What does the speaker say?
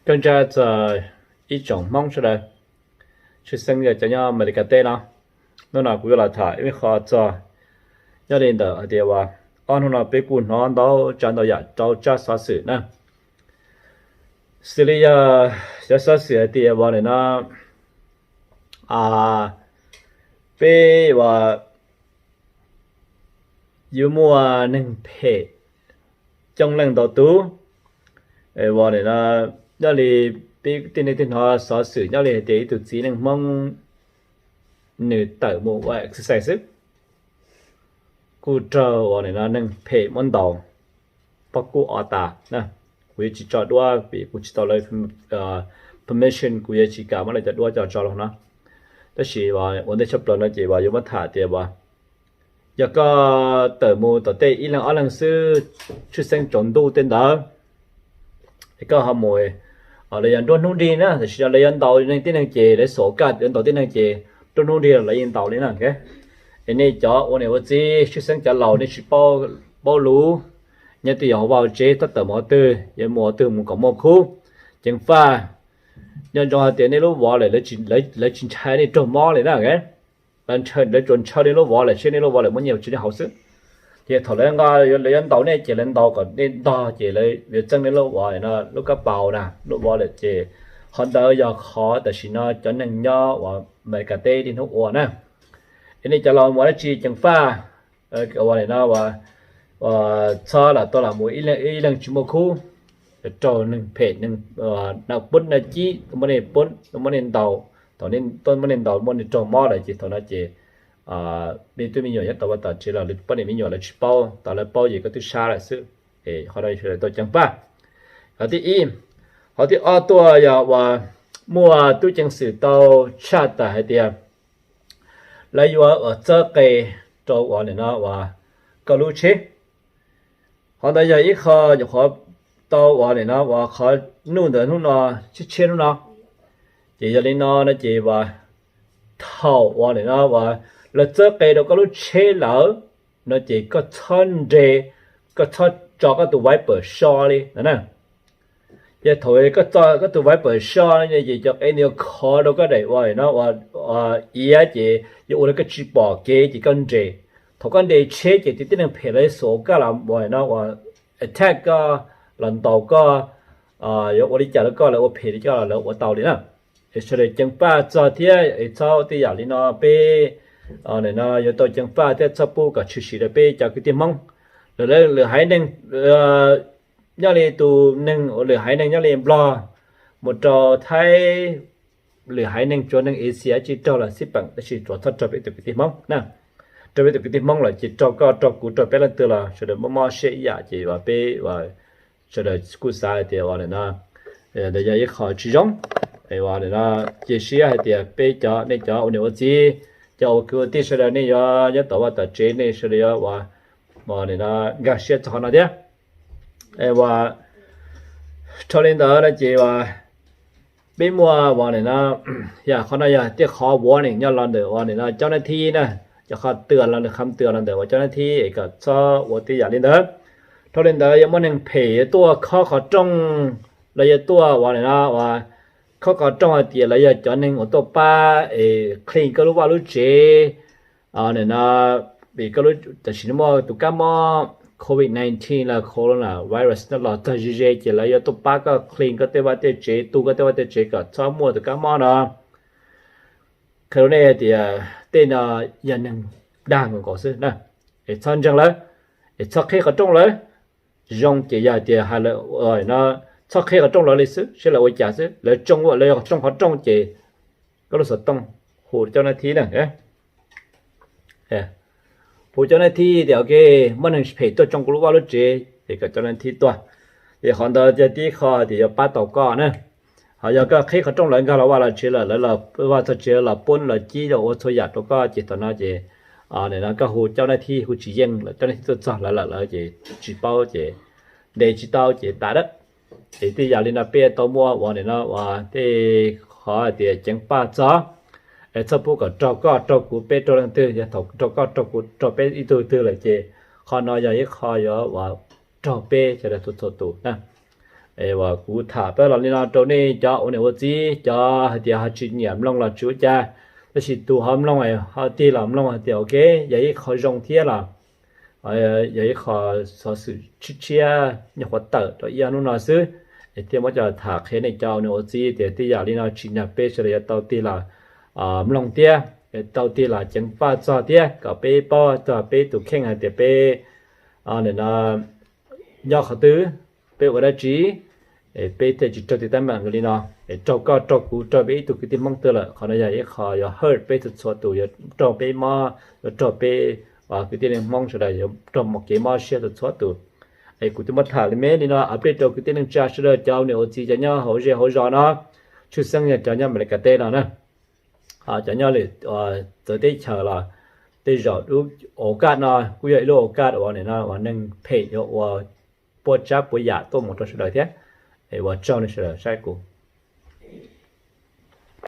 Koj ntsa txog ib tsoom Hmoob sawv daws, tshwj xeeb yog cov nyob Amelikas teb no. Hnub no kuv yuav los tham ib qho txog nyob li ntawm hais tias uas ob hnub no peb kuj hnov ntau tsav ntau yam rau tsab xov xwm na. Xws li yog cov xov xwm hais tias uas nim no peb uas yuav muaj neeg phem coob leej ntau tus. Uas nim no nyob li peb tej neeg tej hnov xov xwm nyob li hais tias ib tug txiv neej Hmoob nws tawm mus ua exercise xwb, kuj raug uas nim no neeg phem muab ntaus pob kub o tas na. Kuv yuav tsis tso duab vim kuv tsis tau lawv permission, kuv yuav tsis kam muab lawv cov duab coj tso los no. Tab sis ua ntej tshaj plaws no ces uas yuav muab tham tias uas yog koj tawm mus tom tej ib leeg ob leeg xwb, tshwj xeeb tsaus ntuj tej ntawd, es koj ho mus, lawv yog nruab hnub nrig na, tam sis lawv yuav ntaus neeg tib neeg ces lawv xom kaj yuav ntaus tib neeg ces nruab hnub nrig lawv yeej ntaus li na. Es nej cov ua niam ua txiv, tshwj xeeb cov laus nej tsis paub, paub lus, nyob twj ywm hauv vaj hauv tsev, tab tawm mus qhov twg yuav mus qhov twg mus kom muaj khub ceev faj. Nco ntsoov hais tias nej lub vov lawm lawv tsis ntshai nej raug mob li na. Lawv tsuas ntshaw nej lub vov lawm, saib nej lub vov lawm muaj nyiaj tsis nej haus xwb. Ces thaum lawv nqa, lawv yuav ntaus nej ces lawv ntaus kom nej ntog ces lawv yuav txeeb nej lub vov no, lub kab paus na, lub vov lawm ces qhov ntawd yog qhov tam sim no cov neeg nyob uas Amelikas teb niaj hnub ua na. Es nej cov laus mus dab tsi ceev faj, ua li no, txhob lam tau lam mus ib leeg tsis muaj khub, raug neeg phem, neeg pub na, cib muab nej pub, muab nej ntaus, thaum muab nej ntaus muab nej raug mob lawm ces thaum no ces me tub me nyuam nyob tom vaj tom tsev los poj niam me nyuam lawv tsis paub, thaum lawv paub ces koj twb sab lawm xwb. Qhov no sawv daws tau ceev faj. Qhov thib ib. Qhov thib ob tuaj yog uas muaj tub ceev xwm tau tshaj tawm hais tias lawv yuav uas txawb qe rau uas nim no uas koj lub tsheb. Qhov ntawd yog ib qho nyuam qhuav tau uas nim no uas qhov nuj ntawm hnub no, tshiab tshiab hnub no. Ces yog li no no ces uas thaum uas nim no uas lawv txawb qe rau koj lub tsheb lawm no ces koj txhob nres, koj txhob tso koj tus wiper so li no na. Ces thaum koj txo koj tus wiper so no ces cov qe ntawd yuav khov rau koj daim uas nim no uas iav ces yuav ua rau koj tsis pom kev ces koj nres. Thaum koj nres tsheb ces tib neeg phem lawv xuas koj los uas nim no uas attack koj, los ntaus koj, yuav ua li cas rau koj, lawv ua phem li koj los lawv ua tau li na. Es sawv daws ceev faj txog thiab es txhob tej yam li no, peb nim no yuav tau ceev faj thiab txhob pub kom tshwm sim rau peb cov kwv tij Hmoob. Lwm haiv neeg, nyob li tus neeg, lwm haiv neeg nyob li Nplog mus rau Thaib, lwm haiv neeg tsuas neeg Asia tsis raug los xij peem, tab sis tsuas txhob raug peb tus kwv tij Hmoob na. Raug peb tus kwv tij Hmoob lawm ces raug koj raug kuv raug peb leej twg los sawv daws mob mob siab ib yam ces uas peb sawv daws kuj xav hais tias uas nim no ntawd yog ib qho tsis zoo. Uas nim no cia siab hais tias peb cov, nej cov ua niam ua txiv, cov ua kwv ua tij sawv daws nej yuav nyob tom vaj tom tsev nej sawv daws yuav uas nim no nkag siab txog qhov no thiab. Uas dhau li ntawd no ces uas peb muaj uas nim no, yog qhov no yog tej qhov warning nyob los ntawm uas nim no cov nab thib na, cov qhov twm los ntawm, qhov twm los ntawm uas cov nab thib es kom txhob ua tej yam li ntawd. Dhau li ntawd yuav muaj neeg phem yuav tuaj khob qhov rooj, los yuav tuaj uas nim no uas khob qhov rooj hais tias lawv yog cov neeg uas tuaj pab es clean koj lub vaj lub tsev. Nim no vim koj lub, tam sim no muaj tus kab mob covid nineteen los corona virus no los txog ze ze ces lawv yuav tuaj pab koj clean koj tej vaj tej tsev, tu koj tej vaj tej tsev kom txhob muaj tus kab mob no. Qhia rau nej tias tej no yog neeg dag nkaus nkaus xwb na. Es txhob ntseeg lawv, es txhob qhib qhov rooj lawv. Zoo ces yog tias hais lawv no, txhob qhib qhov rooj lawv li xwb, saib lawv ua cas xwb. Lawv tsoo, lawv yog tsoo qhov rooj ces koj lub xov tooj hu cov nab thib na. Hu cov nab thib tias ok, muaj neeg phem tuaj tsoo kuv lub vaj lub tsev, es kom cov nab thib tuaj. Ces qhov ntawd yog tib qho tias yuav pab tau koj na. Ho yog koj qhib qhov rooj lawv nkag los vaj los tsev lawm, lawv los vaj txog tsev los pub los cib los ua txhua yam rau koj ces thaum no ces nim no koj hu cov nab thib hu tsis yeej lawm, cov nab thib tuaj txog lawv lawm lawv ces tsis paub ces ntes tsis tau ces tas dab. Ces tej yam li no peb tau muaj uas nim no uas tej qhov tias ceev faj txog, es txhob pub kom raug koj raug kuv peb raug leej twg, yog thaum raug koj raug kuv raug peb ib tug twg lawm ces qhov no yog ib qho yuav uas raug peb sawv daws txhua txhua tus na. Uas kuv tham pab los li no rau nej cov ua niam ua txiv, cov hais tias ho tsis nyiam mloog los tsis ua cas, tab sis tus ho mloog ho tig los mloog hais tias ok, yog ib qho zoo thiab los yog ib qho xov xwm tshiab tshiab nyuag qhuav tawm rau ib ob hnub no xwb. Thiaj muab coj tham qhia nej cov ua niam ua txiv tias tej yam li no tsis yog peb sawv daws yuav tau tig los mloog thiab, tau tig los ceev faj txog thiab kom peb paub txog peb tus kheej hais tias peb no nyob qhov twg, peb ua dab tsi, peb thiaj tsis raug tiv tab meem li no. Raug koj raug kuv raug peb ib tug kwv tij Hmoob twg lawm, qhov no yog ib qho yuav hurt peb txhua txhua tus, yuav raug peb mob, yuav raug peb kwv tij neej Hmoob sawv daws yuav raug kev mob siab txhua txhua tus. Es kuv twb muab tham li me li no, ua plig rau kwv tij neej tsa sawv daws cov ua niam ua txiv cov nyob hauv zej hauv zos no, tshwj xeeb yog cov nyob Amelikas teb no na. Cov nyob lwm txawv teb chaws los tej zaum lub au kaj no kuj yog ib lub au kaj uas nim no uas neeg phem yuav ua puas tsav puas yam tuaj mus rau sawv daws thiab. Ua tsaug nej sawv daws saib kuv.